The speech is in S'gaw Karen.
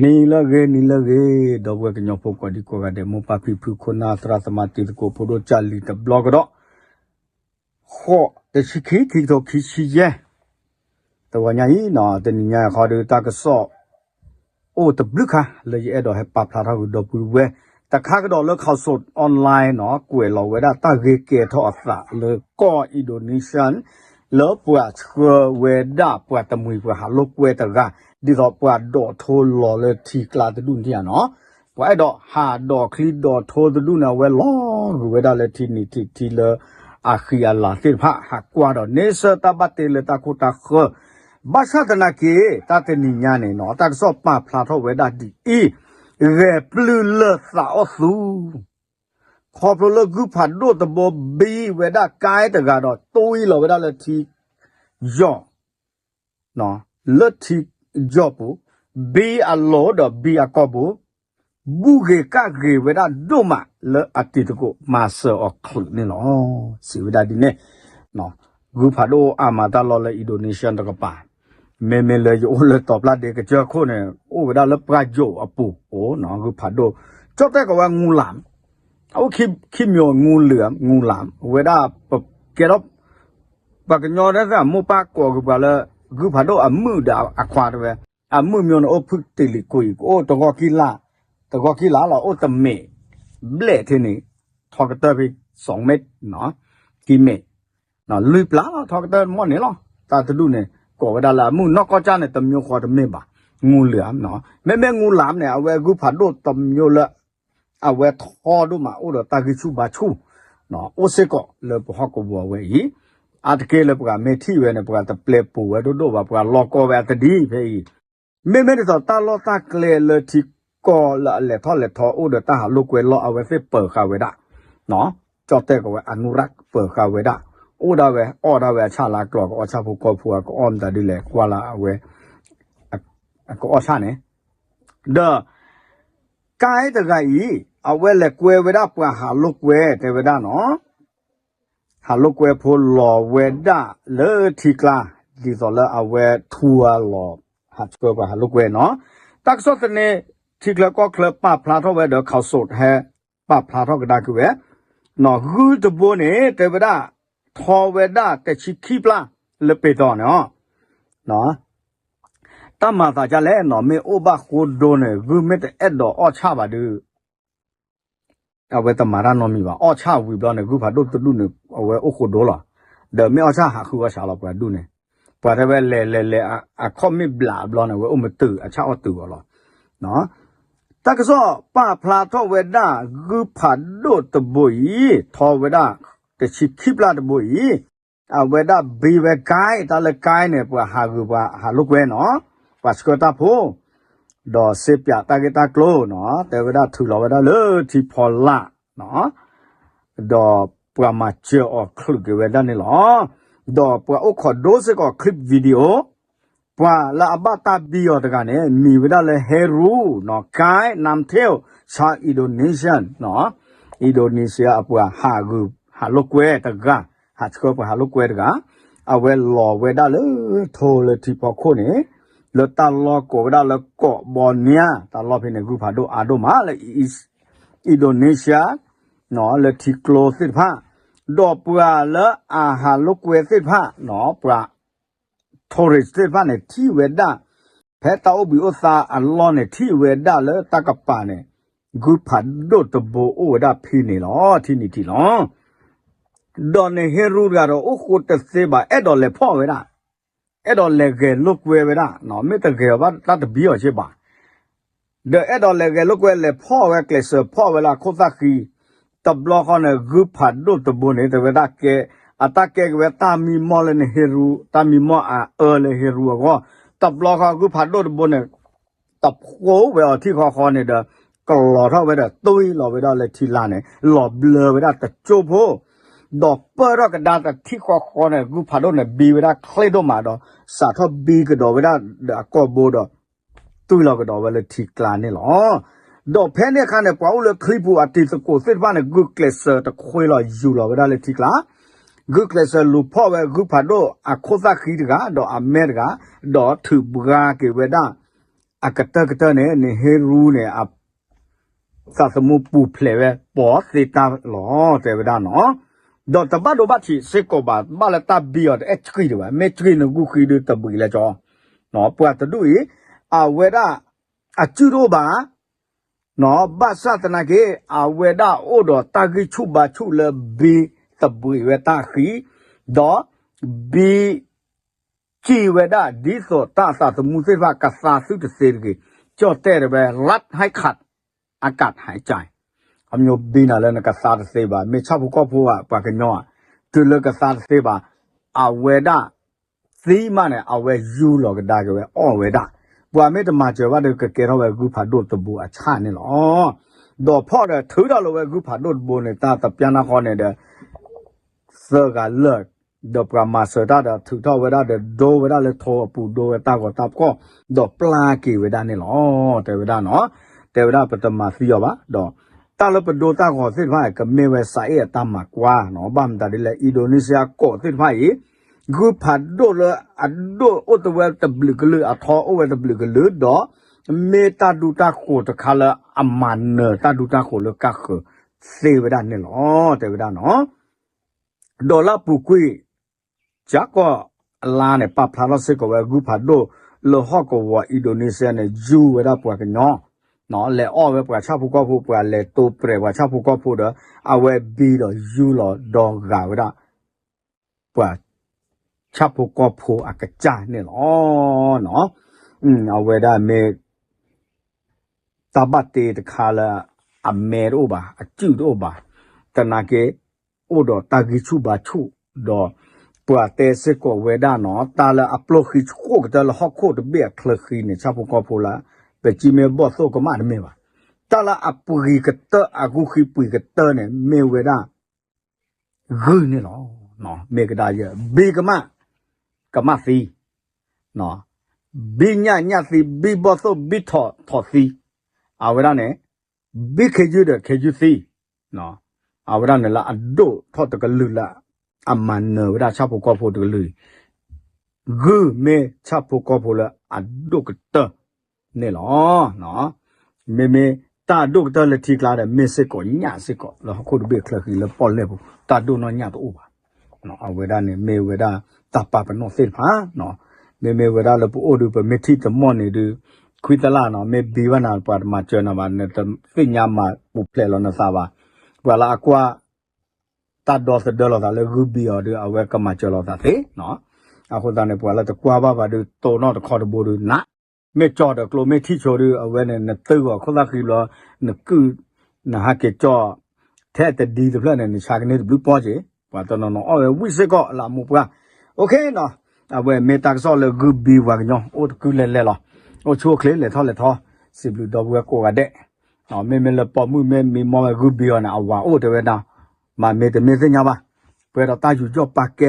နံၤလၢအဂ့ၤ နံၤလၢအဂ့ၤ ဒီပုၢ်ဝဲၢ်ကညီဖိကိးဒံကိးဂၤဒဲး မိၢ်ပၢ်ဖံဖု ခိၣ်နၢ်သရၣ်သမါတံၤသကိးဖိဒိၣ်ကၢ်လံၤတဘျီကဒီး ဃိး တဆံခံ ခံကထိခံဆံယဲၢ် တဂီၤညါအံၤနီၤ တနံၤညါအံၤဃီဒီး တၢ်ကစီၣ်အိၣ်တဘျုးခါ လၢယအဲၣ်ဒိးဟဲပာ်ဖျါထီၣ်ကဒီးပုၢ်ဝဲၢ် တခါကဒီးလၢ Khaosod Online နီၤ ကွဲးလီၤဝဲဒၣ်တၢ်ဂ့ၤကဲထီၣ်အသးလၢကီၢ် Indonesia လၢပှၤဆှၢဝဲဒၣ်ပှၤတမှံၤပှၤဟးလိာ်ကွဲတဂၤ ဒ်သိးပှၤဒိးထိလီၤလၢထံကျါတဒူၣ်န့ၣ်ဧါနီၤ ပှၤအဲၣ်ဒိးဟးဒိးချံဒိးထိတဒူၣ်န့ၣ် အဝဲလီၤဂုာ်ဝဲဒၣ်လၢထံနံၤထံးထံးလၢအဃံအလၤသ့ၣ်တဖၣ် ဟးကွၢ်ဒီးန့ဆၢၣ်တၢ်ဘၣ်တ့လၢတၢ်ခိၣ်တၢ်ဃၢ ဘၣ်ဆၣ်သနာ်က့ တၢ်တနံၤညါန့ၣ်နီၤ တၢ်ကစီၣ်ပာ်ဖျါထီၣ်ဝဲဒၣ်ဒ်အံၤ, ဂဲၤပျုၢ်လၢာ်သးအီၣ်သူ ခီဖျိလၢဂုၢ်ဖးဒိၣ်တဘိဘံဝဲဒၣ်ကါတဂၤဒီး တွံၢ်လီၤဝဲဒၣ်လၢထံယီၢ် လၢထံယီၢ်ပူၤ, ဘံအလိၤဒီးဘံအကီၢ်ပူၤ, ဘူၣ်ဂ့ၤကၣ်ဂ့ၤဝဲဒၣ်ဒိၣ်မးလၢအတံၤသကိးမၤစၢၤအီၤချုးန့ၣ်လီၤ. စံးဝဲဒၣ်ဒ်န့ၣ်, ဂုၢ်ဖးဒိၣ်အါမးတၢ်လီၢ်လၢ Indonesia တကပၤ, မ့မ့ၢ်လၢယအိၣ်လၢတီၤပျၢ်ဒ့ကစၢၢ်ခိၣ်န့ၣ် အိၣ်ဝဲဒၣ်လၢပှၢ်ယိာ်အပူၤအိၣ်နီၤ ဂုၢ်ဖးဒိၣ်, ကၠီၣ်တဲၣ်ကိးဝဲ ငူလၢ် အအိၣ်ခံမၠိ ငူလၢ် ငူလၢ် ဝဲဒၣ်ပကဲထီၣ် ပှၤကညီဒ်သိးအမိၢ်ပၢ်ကိးက့ၤပှၤလၢ ဂုၢ်ဖးဒိၣ်အမုၣ်ဒီးအခွါတဲဝဲ, အမုၣ်မၠိန့ၣ် အိၣ်ဖုၣ်တ့ၢ်လံၤကွံာ် ကအိၣ်တဂီၢ်ခံလါ, တဂီၢ်ခံလါလီၤ အိၣ်တမ့ၢ်, ဘျဲၣ်ထဲန့ၣ်, ထီကတၢၢ်ဖဲ စီမ့ၣ်, ခံမ့ၢ်, လွံၢ်ပျၢ်လီၤ ထီကတၢၢ်မီၢ်န့ၣ်လီၤ. တၢ်တဒူၣ်န့ၣ် ကိးဝဲဒၣ်လၢအမုၣ်နီၢ်ကီၢ်ကၢ်န့ၣ် တမၠိဃီတမ့ၢ်ဘၣ်, ငူလၢ်, မ့မ့ၢ်ငူလၢ်န့ၣ် အဝဲဂုၢ်ဖးဒိၣ်တမၠိလၢ အဝဲထီဒိၣ်မးအိၣ်ဒီးတၢ်ဂံၢ်ဆူၣ်ဘါဆူၣ်, အိၣ်စ့ၢ်ကီးလၢပဟီၣ်ကဝီၤဝဲအံၤ, အါတက့ၢ်လၢပှၤမ့ၢ်ထံၣ်ဝဲန့ၣ် ပှၤတပျဲပူၤဝဲဒိၣ်ဒိၣ်ဘၣ် ပှၤလီၤကီဝဲအတဒ်ဖဲအံၤ, မ့မ့ၢ်ဒ်သိးတၢ်လီၢ်တၢ်ကျဲလၢထံကီၢ်လၢအလဲၤထီၣ်လဲၤထီအိၣ်ဒီးတၢ်ဟးလိာ်ကွဲလီၢ် အဝဲသ့ၣ်ပၢၤဃာ်ဝဲဒၣ် ကၠီၣ်တဲၣ်ကိးဝဲ အနူရၢ် ပၢၤဃာ်ဝဲဒၣ်, အိၣ်ဒၣ်ဝဲ အီၣ်ဒၣ်ဝဲအဆၣ်လၢအကျိၤ ကအီၣ်ဆၣ်ဖိကီၢ်ဖိ အကအီၣ်မတၤဒ်လဲၣ် ကွၢ်လၢအဝဲ ကအီၣ်ဆၣ်န့ၣ်, ဒီး ကါတဂၤအံၤ အဝဲလဲၤကွဲဝဲဒၣ်ပှၤဟးလိာ်ကွဲတဲဝဲဒၣ်နီၤ ဟးလိာ်ကွဲဖိလီၤဝဲဒၣ်လၢထံကျါ, ဒ်သိးလၢအဝဲထူအလီၤ ဟးဆှၢပှၤဟးလိာ်ကွဲနီၤ, တၢ်ကစီၣ်သန့ ထံချၢကီၢ်ချၢပာ်ဖျါထီၣ်ဝဲဒီး Khaosod ဟဲပာ်ဖျါထီၣ်ကဒါက့ၤဝဲ, ဂုၢ်တဘိန့ၣ် တဲဝဲဒၣ် ထီဝဲဒၣ်တဆံခံပျၢ်လၢပ့ၤတီၢ်န့ၣ် တၢ်မၤသးဒ်လဲၣ်နီၤ မ့ၢ်အိၣ်ဘၣ်ဃိဒိန့ၣ် ဂုၢ်မ့ၢ်တအဲၣ်ဒိးအီၣ်ဆၣ်ဘၣ်ဒီး အဝဲတမၤတၢ်နီတမံၤဘၣ်, အီၣ်ဆၣ်ဝံၤဘျီန့ၣ် ဂုၢ်ဖးဒိၣ်တဒူၣ်န့ၣ် အဝဲအိၣ်ဃိဒိလီၤ. ဒီးမ့ၢ်အီၣ်ဆၣ်ဟးဃုအီၣ်ဆၣ်လီၤ ပှၤဒူၣ်န့ၣ်, ပှၤတဲဝဲလဲၤလဲၤလဲၤ အခီၣ်မ့ၢ်ဘျးဘျီန့ၣ် အဝဲအိၣ်မတုာ် အဆၣ်အီၣ်တုာ်အီၤလီၤ. တၢ်ကစီၣ်ပာ်ဖျါထီၣ်ဝဲဒၣ် ဂုၢ်ဖးဒိၣ်တဘိအံၤ ထီဝဲဒၣ် တဆံခံပျၢ်တဘိအံၤ အဝဲဒၣ်ဘံဝဲကါ တၢ်လၢကါန့ၣ် ပှၤဟးဂုာ်ပှၤဟးလိာ်ကွဲနီၤ, ပှၤဆှၢတၢ်ဖိ, ဒီးစ့ပၠးတၢ်ဂ့ၢ်တၢ်ကျိၤနီၤ တဲဝဲဒၣ်ထုးလီၤဝဲဒၣ်လၢထံဖီလာ် ဒီးပှၤမၤစၢၤအီၤချုးက့ၤဝဲဒၣ်န့ၣ်လီၤ. ဒီးပှၤအိၣ်ခိးဒိစ့ၢ်ကီး clip video ပှၤလၢအဘၣ်တၢ်ဘံအီၤတဂၤန့ၣ် မံၤဝဲဒၣ်လၢ Heru နီၤ ကါ နၢမ်ထ့ၣ် ชาว Indonesia နီၤ Indonesia အပှၤဟးဂုာ်ဟးလိာ်ကွဲတဂၤ, ဟးဆှၢပှၤဟးလိာ်ကွဲတဂၤ, အဝဲလီၤဝဲဒၣ်လၢထိလၢထံဖီခိၣ်န့ၣ်, လၢတၢ်လီၢ်ကိးဝဲဒၣ်လၢကိးဘီနံၤ, တၢ်လီၢ်ဖဲန့ၣ် ဂုၢ်ဖးဒိၣ်အါဒိၣ်မးလၢ Indonesia လၢထံကျိသ့ၣ်တဖၣ်, ဒီးပှၤလၢအဟးလိာ်ကွဲသ့ၣ်တဖၣ်, ပှၤ tourist သ့ၣ်တဖၣ်န့ၣ် ထံၣ်ဝဲဒၣ်, ဖဲတၢ်အိၣ်ဘှံးအိၣ်သါအလီၢ်န့ၣ် ထံၣ်ဝဲဒၣ်လၢတၢ်ကပၤန့ၣ် ဂုၢ်ဖးဒိၣ်တဘိအိၣ်ဝဲဒၣ်ဖဲန့ၣ်လီၤ ထံနံၤထံးလီၤ. ဒီးန့ၣ် Heru တဂၤဒီးအိၣ်ဃိတသ့ဘၣ် အဲၣ်ဒိးလဲၤဖီၣ်ဝဲဒၣ်, အဲၣ်ဒိးလဲၤဂဲၤလိာ်ကွဲဝဲဒၣ်, မ့ၢ်တဂဲၤအီၤဘၣ်တၢ်တဘံအီၤက့ဘၣ် ဒီးအဲၣ်ဒိးလဲၤဂဲၤလိာ်ကွဲလဲၤဖီၣ်ဝဲကျဲးစၢးဖီၣ်ဝဲလၢအခိၣ်သၣ်ဃံ, တဘျီဃီန့ၣ် ဂုၢ်ဖးဒိၣ်တဘိန့ၣ် တဲဝဲဒၣ်ကဲ, အတၢ်ကဲက့ၤဝဲတၢ်မံမီၢ်လၢန့ၣ် Heru, တၢ်မံမီၢ်အအၢလၢ Heru အဂီၢ်, တဘျီဃီဂုၢ်ဖးဒိၣ်တဘိန့ၣ် တဖိဝဲအီၤထံၣ်ဃီဃီန့ၣ်ဒီး ကလီၤထီၣ်ဝဲဒီးတွံၢ်လီၤဝဲဒၣ်လၢထံလာ်န့ၣ် လီၤဘျၢဝဲဒၣ်တကၠိဖိ ဒီးပၢၢ်ထီၣ်ကဒါတထံၣ်ဃီဃီန့ၣ် ဂုၢ်ဖးဒိၣ်န့ၣ် ဘံဝဲဒၣ်ချ့ဒိၣ်မးဒီး စးထီၣ်ဘံကဒီးဝဲဒၣ်ဒီးအကိာ်ဘိဒီး တွံၢ်လီၤကဒီးဝဲလၢထံကျါန့ၣ်လီၤ. ဒီးဖဲန့ၣ်အခါန့ၣ် ပှၤအိၣ်လၢချံပူၤအတံၤသကိးသ့ၣ်တဖၣ်န့ၣ် ဂုာ်ကျဲးစၢးတခွ့လီၤယူၤလီၤဝဲဒၣ်လၢထံကျါ, ဂုာ်ကျဲးစၢးလူၤဖီၣ်ဝဲဂုၢ်ဖးဒိၣ်အခိၣ်သၣ်ဃံတဂၤ ဒီးအမဲတဂၤ, ဒီးထုးဘှါက့ၤဝဲဒၣ် အကတၢၢ်ကတၢၢ်န့ၣ် နဟ့ရူန့ၣ် သးသမူပူၤဖျဲးဝဲ ပိာ်သ့တၢ်လီၤ တဲဝဲဒၣ်နီၤ. ဒီးတဘၣ်ဒိဘၣ်ထံးစ့ၢ်ကီးဘၣ် ဘၣ်လၢတၢ်ဘံအီၤတအဲၣ်ဆှံဒံးဘၣ် မ့ၢ်ဆှံန့ၣ်ဂုၢ်ဃံဒုးတဘှံးလၢကၠီ ပှၤတဒူၣ်အံၤ အဝဲဒၣ် အစုၣ်တအိၣ်ဘၣ် ဘၣ်ဆၣ်သနာ်က့ အဝဲဒၣ်အိၣ်ဒီးတၢ်ဂံၢ်ဆူၣ်ဘါဆူၣ်လၢဘံတဘှံးဝဲတၢ်ဃံ ဒီးဘံ စံးဝဲဒၣ် ဒ်သိးတၢ်အသးသမူသ့ၣ်တဖၣ် ကသါသုတသ့တဂ့ၤ, ကၠီၣ်တဲၣ်တဲဝဲ รัฐให้ขาดอากาศหายใจ အမျိုးဘံနၤလၢနကသါတသ့ဘၣ်, မ့ၢ်ဆၣ်ဖိကီၢ်ဖိဧါ ပှၤကညီဧါ, တုၤလၢကသါတသ့ဘၣ်, အဝဲဒၣ် သံမးန့ၣ် အဝဲယူၢ်လီၤကဒါက့ၤဝဲအီၣ်ဝဲဒၣ်, ပှၤမ့ၢ်တမၤစၢၤဘၣ်ဒီး ကကဲထီၣ်ဝဲဂုၢ်ဖးဒိၣ်တဘိအဆၣ်န့ၣ်လီၤ. ဒီးဖီၣ်ဒီးထုးထီၣ်လီၤဝဲဂုၢ်ဖးဒိၣ်တဘိန့ၣ် တၢ်တပျၢ်နၢ်ဃီန့ၣ်ဒီး သၢဂၤလၢာ်, ဒီးပှၤမၤစၢၤတၢ်ဒီးထုးထီၣ်ဝဲဒၣ်ဒီးဒိဝဲဒၣ်လၢထိအပူၤ ဒိဝဲတၢ်ဂီၤတၢ်ဖီၣ် ဒီးပျၢ်က့ၤဝဲဒၣ်န့ၣ်လီၤ. တဲဝဲဒၣ်နီၤ, တဲဝဲဒၣ်ပတမၤသံအီၤဘၣ်, ဒီးတၢ်လၢပဒိတၢ်ဂီၤသ့ၣ်တဖၣ် ကမ့ၢ်ဝဲစးအ့ၣ်အတၢ်မၤကွၢ်နီၤ, ဘၣ်မတၤဒ်လဲၣ် အံၤဒိၤနံစယါကီၢ်သ့ၣ်တဖၣ်အံၤ ဂုၢ်ဖးဒိၣ်လၢအဒိၣ်အိၣ်တဝဲတဘျုးကလုာ် အထီအိၣ်ဝဲတဘျုးကလုာ် ဒီး မ့ၢ်တၢ်ဒူတၢ်ဃိးတခါလၢအမၤနၢၤတၢ်ဒူတၢ်ဃိးလၢကါဃၢၤသ့ဝဲဒၣ်န့ၣ်လီၤ. တဲဝဲဒၣ်နီၤ, ဒီးလၢအပူၤကွံာ် ကၠါကီၢ်အလါန့ၣ် ပာ်ဖျါထီၣ်စ့ၢ်ကီးဝဲဂုၢ်ဖးဒိၣ်လၢဟီၣ်ကဝီၤအံၤဒိၤနံစယါန့ၣ် ယူၢ်ဝဲဒၣ်ပှၤကညီ, လဲၤအီၣ်ဝဲပှၤဆၣ်ဖိကီၢ်ဖိ ပှၤလဲၤတိပှဲၤပှၤဆၣ်ဖိကီၢ်ဖိဒီး အဝဲဘံဒီးယူၢ်လီၤဒီးဂာ်ဝဲဒၣ် ပှၤဆၣ်ဖိကီၢ်ဖိအကစၢ်န့ၣ်လီၤ. အဝဲဒၣ်မ့ၢ် တၢ်ဘၣ်တ့တခါလၢ အမဲတအိၣ်ဘၣ် အစုၣ်တအိၣ်ဘၣ်, သနာ်က့ အိၣ်ဒီးတၢ်ဂံၢ်ဆူၣ်ဘါဆူၣ်, ဒီးပှၤတဲစ့ၢ်ကီးဝဲဒၣ်နီၤ တၢ်လၢအပျိၢ်ဃံဆှိၣ်ကတၢၢ်လၢဟီၣ်ခိၣ်တဘ့ၣ်အချၢဃံန့ၣ် ဆၣ်ဖိကီၢ်ဖိလၢ ပစံးမ့ၢ်ဘီၣ်သိၣ်ကမၣ်တမ့ၢ်ဘၣ်, တၢ်လၢအပှံၤကတၢၢ် အဂုၢ်ဃံပှံၤကတၢၢ်န့ၣ် မ့ၢ်ဝဲဒၣ် ဂုၢ်န့ၣ်လီၤ. မ့ၢ်ကဒါယဲ ဘံကမၣ် ကမၣ်သံ, ဘံညၣ်ညၣ်သံ, ဘံဘီၣ်သိၣ်ဘံထီၣ်ထီၣ်သံ, အဝဲဒၣ်န့ၣ် ဘံခ့ယုၢ်ဒီးခ့ယုၢ်သံ, အဝဲဒၣ်န့ၣ်လၢအဒိၣ်ထီၣ်တကလုာ်လၢ အမၤနၢၤဝဲဒၣ်ဆၣ်ဖိကီၢ်ဖိတကလုာ် ဂုၢ်မ့ၢ်ဆၣ်ဖိကီၢ်ဖိလၢအဒိၣ်ကတၢၢ်န့ၣ်လီၤ. မ့မ့ၢ်တၢ်အဒိၣ်ကတၢၢ်လၢထံကျါဒီး မ့ၢ်စ့ၢ်ကီးညၣ်စ့ၢ်ကီး လၢဟီၣ်ခိၣ်တဘ့ၣ်ချၢဃံလၢပီၣ်လဲၣ်ပူၤ တၢ်ဒိၣ်နီၢ်ညၣ်တအိၣ်ဘၣ်. အဝဲဒၣ်န့ၣ်မ့ၢ်ဝဲဒၣ်တၢ်ပာ်ပနီၣ်သ့ၣ်တဖၣ်, မ့မ့ၢ်ဝဲဒၣ်လၢပအိၣ်ဒီး ပမ့ၢ်ထံၣ်တမီၢ်န့ၣ်ဒီး ခွံသလၢ်နီၤ မ့ၢ်ဘံဘၣ်နၤ ပှၤတမၤစၢၤနၤဘၣ် နတသ့ၣ်ညါမၤပူၤဖျဲးလီၤနသးဘၣ်. ပှၤလၢအကွၢ် တၢ်ဒီသဒၢလိာ်သးလၢဂုၢ်ဘံအီၤဒီး အဝဲကမၤစၢၤလိာ်သးသ့နီၤ. အဃိသတးန့ၣ် ပှၤလၢတကွၢ်ဘၣ်ဘၣ်ဒီး တိၢ်နီၣ်တခီတဘိဒီးနး, မ့ၢ်ကၠီၣ်ဒီးကျိ မ့ၢ်ထံၣ်ဆိဒီး အဝဲန့ၣ် နတုၢ်ဂီၤခိၣ်သၣ်ဃံဘျီ နကုၢ် နဟးက့ၤကၠီၣ် ထဲတဒံတဖျၢၣ်န့ၣ် နဆါကန့ၢ်တဘျုးပီၢ်က့ၤ, ပှၤတနီၤနီၤအီၣ်ဝဲဝံၣ်စ့ၢ်ကီးလၢအမိၢ်ပှၢ်. အိၣ်ခ့နီၤ, အဝဲမ့ၢ်တၢ်ကစီၣ်လၢဂုၢ်ဘံပှၤကညီ အိၣ်တကုၢ်လဲၤလဲၤလီၤ. အိၣ်ဆူၣ်အိၣ်ချ့ လဲၤထီၣ်လဲၤထီ, စံးဘျုးဒီပုၢ်ဝဲၢ်ကိးဂၤဒဲး မ့မ့ၢ်လၢပိာ်မုၣ်မ့ၢ်မံမီၢ်ဝဲဂုၢ်ဘံအီၤန့ၣ် အဝၤအိၣ်တဲဝဲဒၣ်, မ့မ့ၢ်တမ့ၢ်သ့ၣ်ညါဘၣ်, ပှဲၤဒီးတၢ်ယူးယီၣ်ပာ်ကဲ,